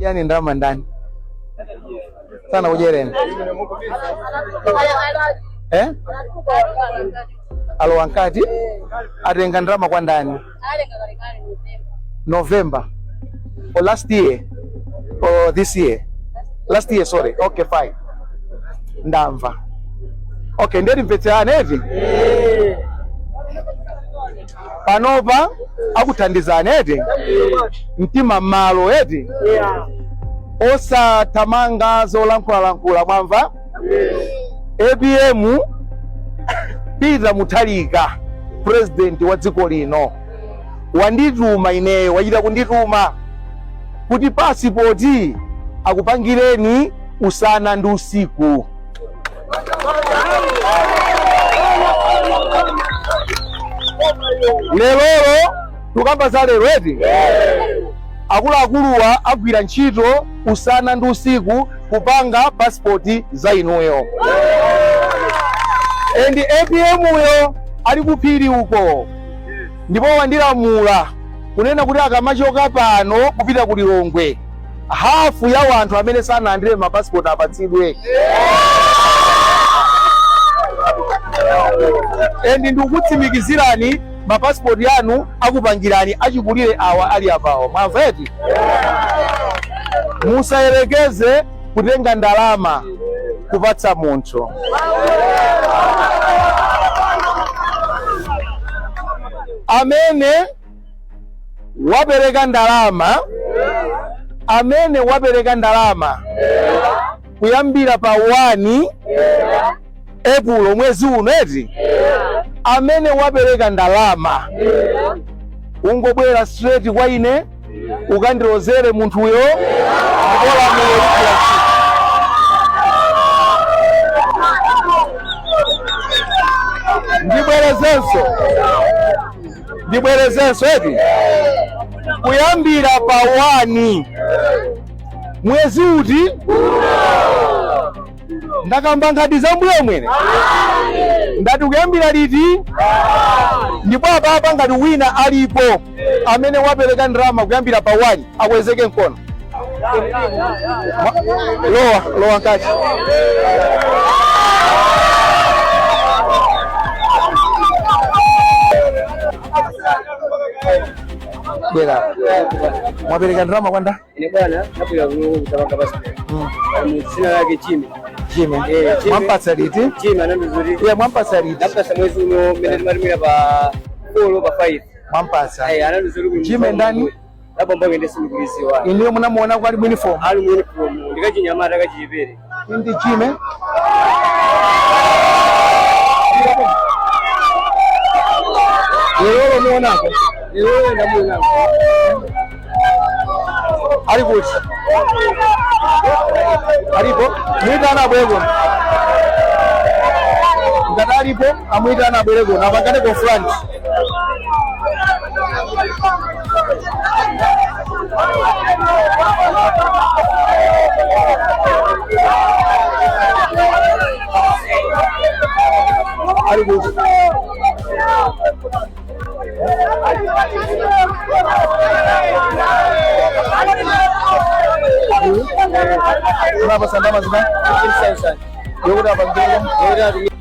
Yani ndalama ndani sana kujereni eh? Alowa nkati atenga ndalama kwa ndani? November or last year or this year? Last year, sorry. Okay, fine, ndamva. Okay, ndiye timvetserane eti. Panopa akuthandizani eti, mtima m'malo eti, osathamanga zolankhulalankhula, mwamva? APM Peter Mutharika, president wa dziko lino, wandituma ineyo, wachita kundituma kuti pasipoti akupangireni usana ndi usiku. Lerolo tukamba za lero eti, akuluakuluwa agwira ntchito usana ndi usiku kupanga pasipoti za inuyo. And APM uyo ali kuphiri uko, ndipo wandilamula kunena kuti akamachoka pano kupita ku Lilongwe, hafu ya wanthu amene sanalandire mapasipoti apatsidwe. And ndikutsimikizirani, mapasipoti anu akupangirani achikulire awa ali apawo, mwamva eti? Musayerekeze kutenga ndalama kupatsa munthu. Amene wapereka ndalama, amene wapereka ndalama kuyambira pa 1 Epulo mwezi uno eti, amene wapereka ndalama, ungobwera straight kwa ine, ukandilozere munthuyo, ndipo lamulo ligwira ntchito. Ndibwerezenso, ndibwerezenso eti, kuyambira pa 1 mwezi uti? Ndakamba nkhani za mbuyo mwene, ndati kuyambira liti? Ndipo apapa ngati wina alipo amene wapereka ndalama kuyambira pa 1, akwezeke mkono. Lowa, lowa nkati. Bwera. Mwapereka ndalama kwanda? Ine bwana, nabwera kuno kudzapanga passport. Dzina lake Jimmy. Jimmy. Eh, Jimmy. Mwampatsa liti? Jimmy anandizuri. Iye mwampatsa liti? Napasa mwezi uno mmene timatumira pa 4 pa 5. Mwampatsa. Eh, anandizuri kuno. Jimmy ndani? Labomba ngende sindikuliziwa. Inuyo munamuona kwali mu uniform? Ali mu uniform, ndikachinyamata kachichepere. Ndi Jimmy. Lero muonako? Lero ndamuonako. Ali kuti? Alipo? Mwitana abwere kuno. Ngati alipo, amwitana abwere kuno apangane confront. Ali kuti? Unapasa ndalama zina 15,000. yokuti apangire Yokuti.